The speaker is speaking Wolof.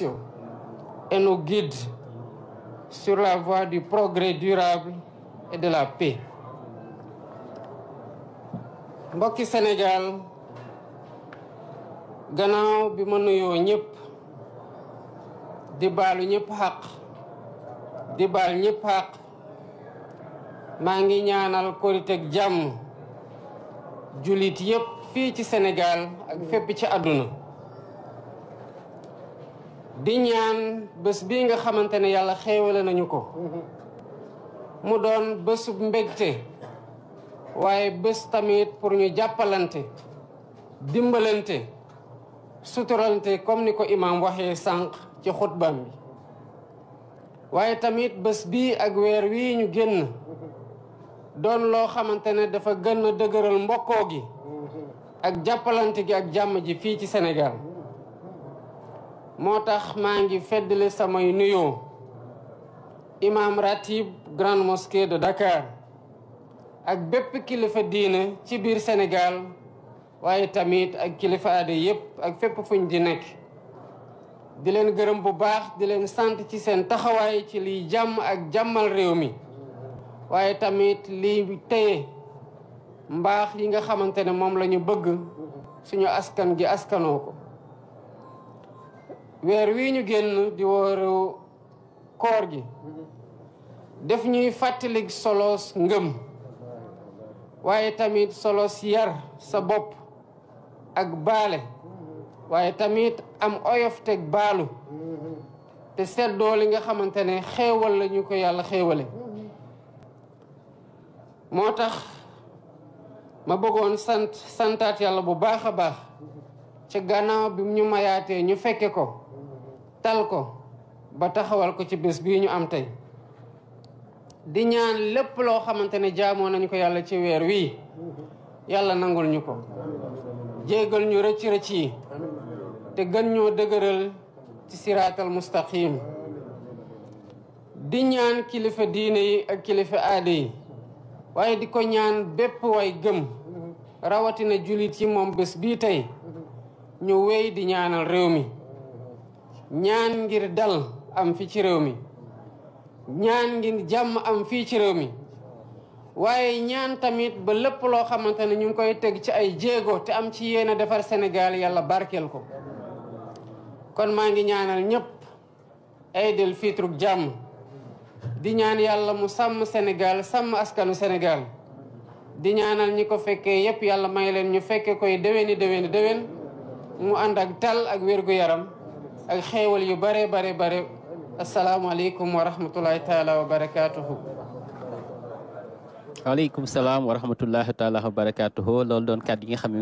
et nous guide sur la voie du progrès durable et de la paix. Mbokki Sénégal gannaaw bi ma nuyoo ñëpp di baalu ñëpp xaq di baal ñëpp xaq maa ngi ñaanal Korite jàmm jullit yëpp fii ci Sénégal ak fépp ci àdduna di ñaan bés bii nga xamante ne yàlla xéewale nañu ko mu doon bésub mbégte waaye bés tamit pour ñu jàppalante dimbalante suturalante comme ni ko imaam waxee sànq ci xutbaam bi waaye tamit bés bii ak weer wii ñu génn doon loo xamante ne dafa gën a dëgëral mbokkoo gi ak jàppalante gi ak jàmm ji fii ci Sénégal moo tax maa ngi feddali samay nuyoo imam ratib grande mosquée de Dakar ak bépp kilifa diine ci biir Sénégal waaye tamit ak kilifa aada yépp ak fépp fuñ di nekk di leen gërëm bu baax di leen sant ci seen taxawaay ci liy jàmm ak jàmmal réew mi waaye tamit liy téye mbaax yi nga xamante ne moom la ñu bëgg suñu askan gi askanoo ko weer wii ñu génn di wóoru koor gi def ñuy fàttalik solos ngëm waaye tamit solos yar sa bopp ak baale waaye tamit am oyofteg baalu te seddoo li nga xamante ne xéewal la ñu ko yàlla xéewale moo tax ma bëggoon santaat yàlla bu baax a baax ci gannaaw bi ñu mayaatee ñu fekke ko tal ko ba taxawal ko ci bés bii ñu am tey di ñaan lépp loo xamante ne jaamoo nañu ko yàlla ci weer wii yàlla nangul ñu ko jéggal ñu rëcc-rëcc yi te gën ñoo dëgëral ci siraatal mustaqim di ñaan kilifa diine yi ak kilifa aada yi waaye di ko ñaan bépp way gëm rawatina jullit yi moom bés bii tey ñu wéy di ñaanal réew mi ñaan ngir dal am fi ci réew mi ñaan ngir jàmm am fii ci réew mi waaye ñaan tamit ba lépp loo xamante ne ñu ngi koy teg ci ay jéego te am ci yéen a defar Sénégal yàlla barkeel ko kon maa ngi ñaanal ñëpp Aïdul Fitr jàmm di ñaan yàlla mu sàmm Sénégal sàmm askanu Sénégal di ñaanal ñi ko fekkee yépp yàlla may leen ñu fekke koy déwén mu ànd ak tal ak wér-gu-yaram ak xéewal yu bare asalaamaaleykum wa rahmatullahi taala wa barakaatuhu. waaleykum salaam wa rahmatullahi taala wa barakaatuhu loolu doon kàddu yi nga xam ne